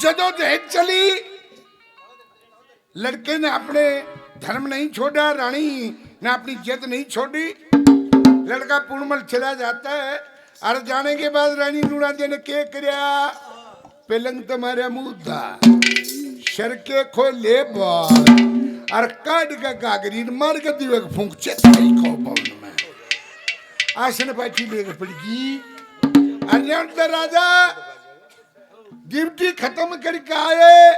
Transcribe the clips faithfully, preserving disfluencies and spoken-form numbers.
जदोजहद चली, लड़के ने अपने धर्म नहीं छोड़ा, रानी ने अपनी जिद नहीं छोड़ी। लड़का पुणमल चला जाता है और जाने के बाद रानी नूणा दे ने के करया, पलंग तुम्हारे मुद्दा, सर के खोले बाल और काट का गागरी मार के दिवे फूंक चेताई खो पवन में आसन पाछी लेके पड़गी। अरे राजा ड्यूटी खत्म करके आए,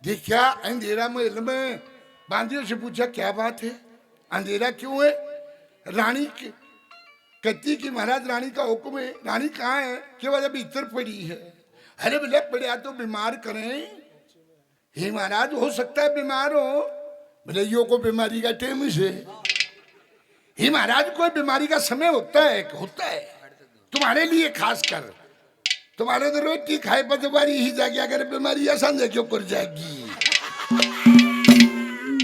देखा अंधेरा महल में, बांदियों से पूछा, "क्या बात है, अंधेरा क्यों है?" रानी क-, कहती कि, "महाराज, रानी का हुक्म है।" "रानी कहाँ है?" "क्यों, वजह भीतर पड़ी है।" "अरे बोले, पड़ा तो बीमार करें।" "हे महाराज, हो सकता है बीमार हो।" बोले, "यो को बीमारी का टाइम से।" "हे महाराज, कोई बीमारी का समय होता है?" "होता है, तुम्हारे लिए खास कर, तुम्हारे तो रोटी खाए पर दोबारी ही जाके अगर बीमारी ऐसा क्यों कर जाएगी।"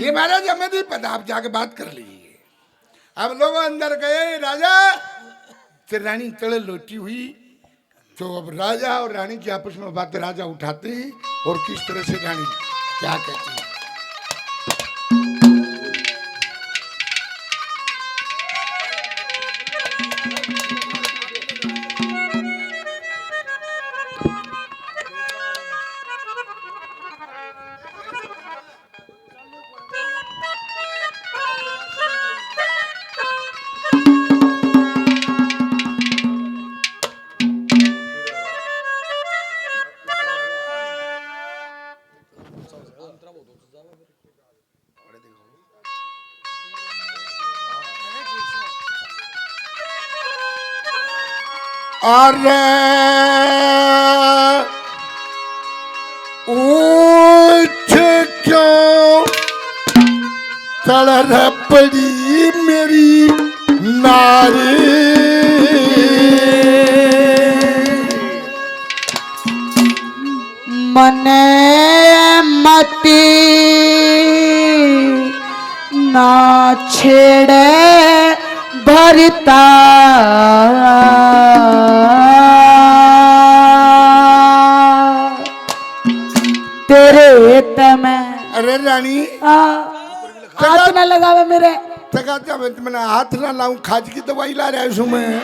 "हे महाराज, हमें नहीं पता, आप जाके बात कर लीजिए।" अब लोग अंदर गए, राजा ते रानी तले लोटी हुई। तो अब राजा और रानी की आपस में बात राजा उठाते हैं और किस तरह से रानी क्या कहती है। अरे उठ क्यों तड़पड़ी मेरी नारी। मने मती ना छेड़े भरता तेरे तमे। अरे रानी, आ, हाथ ना लगावे मेरे। तका जब मैंने हाथ ना लाऊं, खाज की दवाई ला रहा हूं मैं।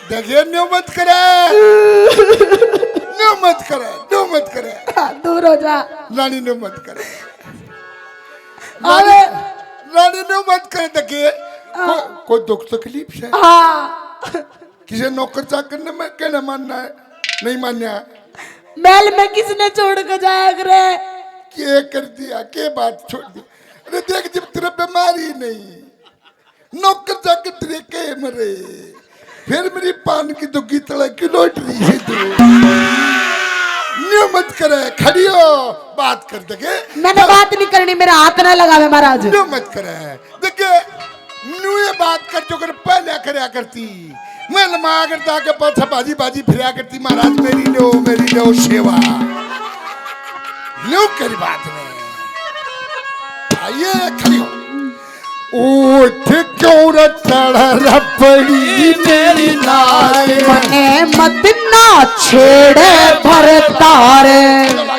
देखिए, न्यू मत करे, न्यू मत करे, न्यू मत करे। हाँ, दूर हो जा। रानी, न्यू मत करे। अरे। रानी, रानी, न्यू मत करे। देखिए, हाँ। को, कोई दुख तकलीफ से? हाँ। किसी नौकर चाकर ने मैं कहना मानना है, नहीं मान्या। महल में किसने छोड़ के जाया करे? के कर दिया, के बात छोड़ दी? अरे देख, जब तेरा बीमारी नहीं, नौकर चाकर तेरे के मरे, फिर मेरी पान की दुग्गी तले की लौट रही है तू। न्यू मत करे, खड़ी हो, बात कर देंगे। मैंने बात नहीं करनी, मेरा हाथ ना लगावे महाराज। न्यू मत करे, देखे, न्यू ये बात कर जो कर पहले करया करती। मैं लमागर जाके पाछा बाजी बाजी फिरया करती, महाराज मेरी लो, मेरी लो सेवा। न्यू करी बात ने। आइए, खड़ी हो। उठ क्यों रे तड़पड़ी मेरी नारी। मने मत ना छेड़े भरतार।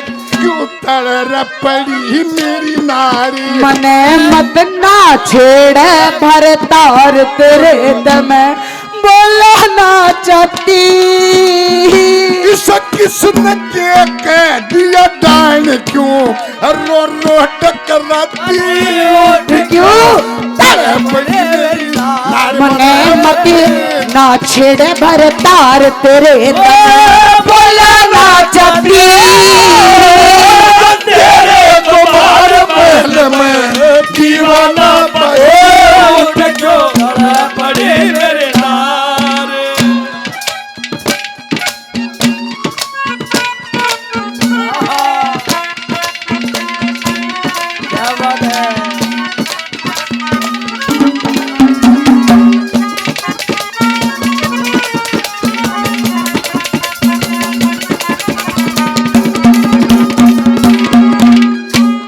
क्यों तड़पड़ी मेरी नारी। मने मत ना छेड़े भरतार तेरे तमे बोला ना चाहती। इस किसने के कह दिया डाइन क्यों रो रो टकराती। उठ क्यों तड़पड़ी मेरी नारी। मने मत ना छेड़े भरतार तेरे तमे बोला ना चाहती। तेरे तुम्हारे महल में दीवाना पाए। उठ क्यों तड़पड़ी मेरी नारी। क्या बात है।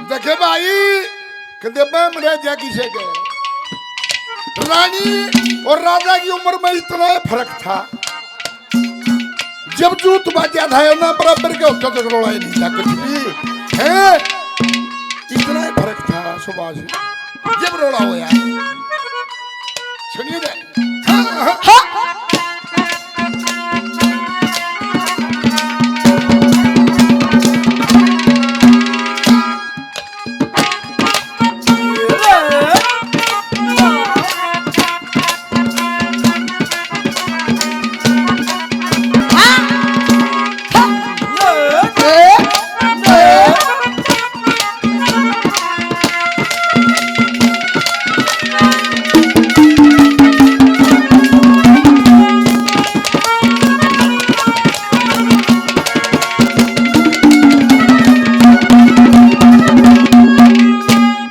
देखे भाई, कदे मैं मरे जा किसे के। रानी और राजा की उम्र में इतना ही फर्क था। जब जूत बाजा था ना बराबर के, होता तो रोला ही नहीं था कुछ भी। हैं? इतना ही फर्क था सुभाष। जब रोला होया। सुनिए ना। हाँ, हाँ। हाँ।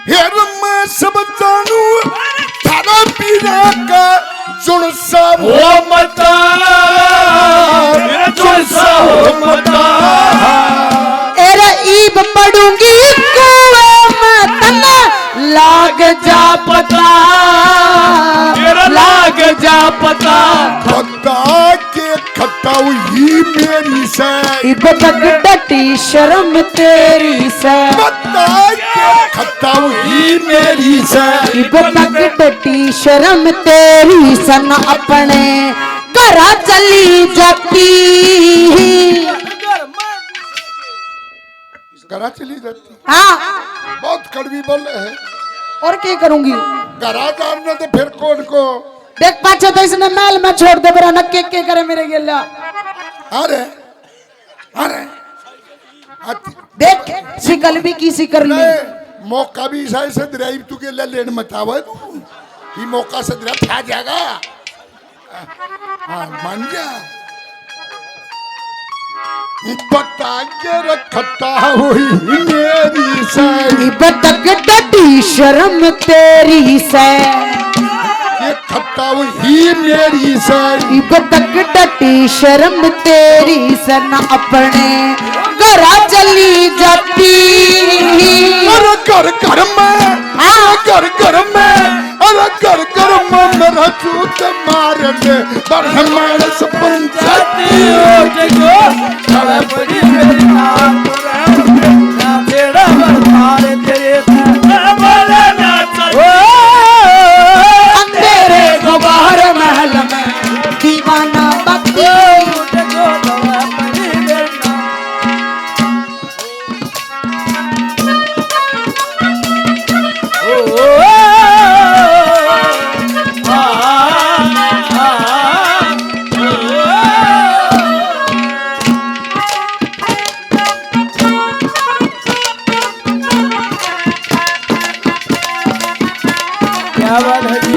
फिर मैं सब जानू थारा पीरा का जुड़ सा हो मता, जुड़ सा हो मता। एरे ईब पड़ूंगी कुएं में तन्ने लाग जा पता, तेरा लाग जा पता। बता के खटाऊ ही मेरी सै। इब तक डटी शर्म तेरी सै। बता के खटाऊ ही मेरी सै। इब तक डटी शर्म तेरी सै, ना अपने घरा चली जाती। घरा चली जाती। हाँ। बहुत कड़वी बोले है। और क्या करूंगी? घरा जाने तो फिर कौन को? देख, पाछे तो इसने महल में छोड़ दे, मेरा नक्के के करे मेरे गेला। अरे, अरे, अति- देख, शिकल भी की शिकर ली। नहीं, मौका भी सही से दिराई तू के ले लेन मत आवे तू। ये मौका से दिरा खा जाएगा। हाँ, मान जा। बता के रखता हुई मेरी सै। इब तक डटी शर्म तेरी सै। ये खटाऊ ही मेरी सै। इब तक डटी शर्म तेरी सै, ना अपने घरा चली जाती। अरे घर घर में, हाँ। अरे घर घर में, अरे घर घर में मेरा जूत मार दे, पर हमारे से पंचायती उठ गो, खड़ा पड़ी मेरी माँ। ना तेरा बरपार तेरे से, ना बोले ना चल। ओ, अंधेरे गुबार महल में दीवाना बत्ती। क्या बात है जी।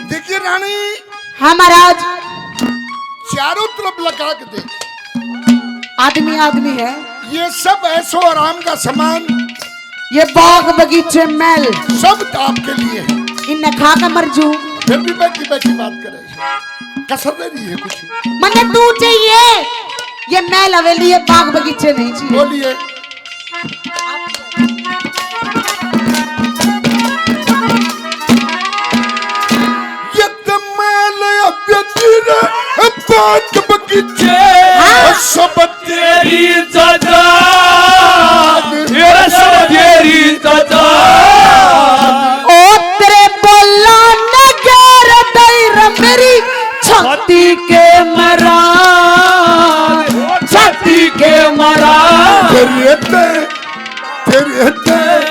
देखिए रानी। हाँ महाराज। चारों तरफ लगा के देख। आदमी आदमी है। ये सब ऐशो आराम का सामान। ये बाग बगीचे महल। सब आपके लिए है। इन्हें खा के मर जू। फिर भी बैठी बैठी बात करे। कसर दे रही है कुछ। मन्ने तू चाहिए। ये महल हवेली, ये बाग बगीचे नहीं चाहिए। बोलिए। ये तो महल अव्यतीर बाग बगीचे। हाँ। सब तेरी जायदाद, ये सब तेरी जायदाद। ओ तेरे बोला नगर दैर मेरी छाती के मराज, छाती के मराज। तेरे ते, तेरे ते,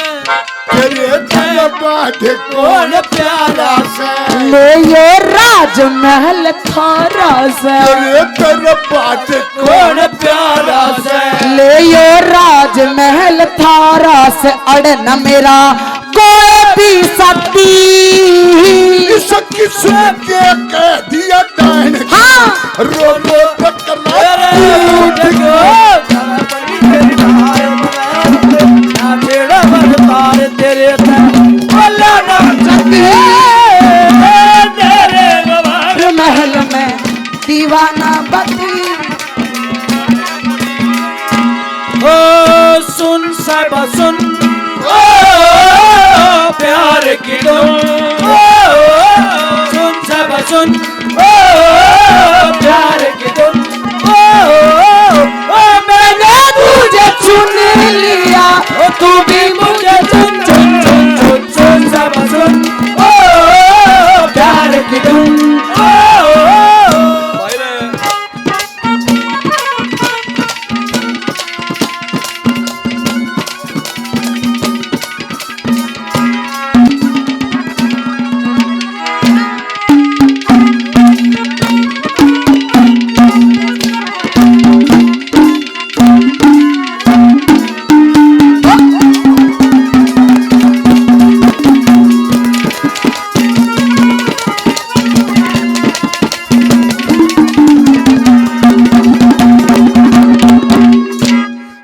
तेरे ते बाटे कौन प्यारा से। ले यो राजमहल थारा से। अरे तेरे बाटे कौन प्यारा से। ले यो राजमहल थारा से, अड़े न मेरा कोई भी साथी। इस किस्म के कह दिया डायन। हाँ। रो रो तकला टूट गया। तेरे महल में दीवाना बत्ती। ओ सुन साहबा सुन, ओ प्यार की धुन, ओ सुन साहबा सुन, ओ प्यार की धुन, ओ, ओ मैंने तुझे चुन लिया, ओ तू भी मुझे चुन, चुन, चुन, चुन, सुन साहबा सुन, ओ प्यार की धुन, ओ, ओ।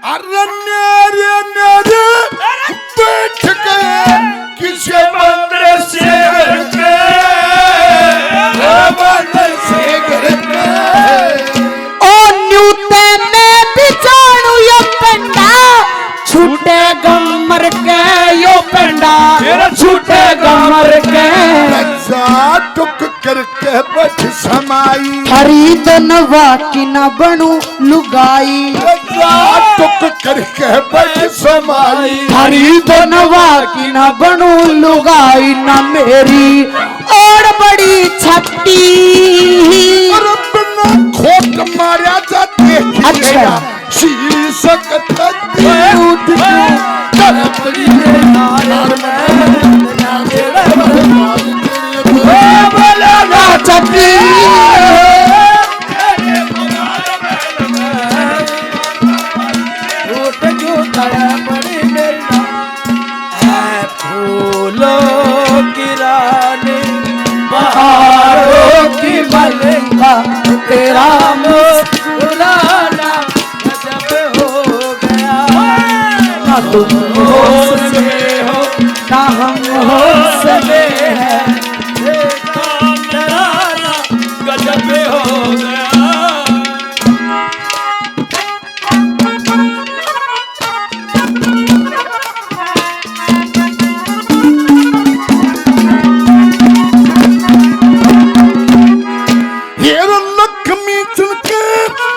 अरे मेरे, मेरे बैठ के किसी मंदिर से घर के, मंदिर से घर के। ओ न्यू ते मैं बिछाणू यो पंडा, छूटेगा मर के यो पंडा, मेरा छूटेगा मर के। जा टुक करके बैठ समाई। हरी धनवा की ना बनू लुगाई। जा टुक करके बैठ समाई। हरी धनवा की ना बनू लुगाई, ना मेरी ओड़ बड़ी छट्टी। और बिना खोट मारा जा देखिएगा। अच्छा। शीश कथती उठ के तड़पड़ी में नार में बोला ना छट्टी। उठ क्यों तड़पड़ी मेरी नार। फूलों की रानी, बहारों की मलिका, तेरा मुस्कुराना गजब हो गया। ना तुम होश में हो, ना हम होश में हैं। तेरा मुस्कुराना गजब हो गया। हे लक्ष्मी चुनके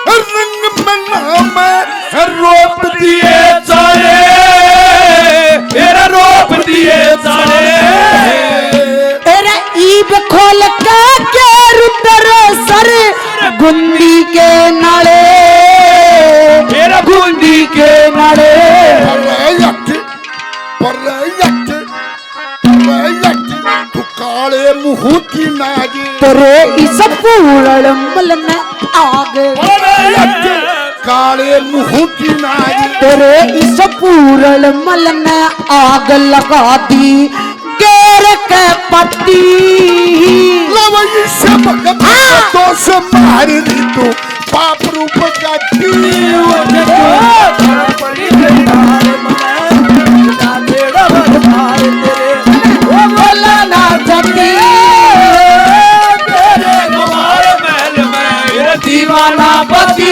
रंग में नाम रोप दिए चाले, तेरा रोप दिए चाले। तेरा ईब खोल के के रुद्र सर गुंदी के नाले, मेरा गुंदी के नाले। पर यट, पर यट, पर यट, तू काले मुंह की नाज। तेरे इस पूरल मल में आग। पर यट, काले मुंह की नाज। तेरे इस पूरल मल में आग लगा दी। केर के पत्ती। लवई से भगत हाँ। तो से मार दी तू, पाप रूप जाती। ओ बोला ना जाती। तेरे द्वार महल में दीवाना पति।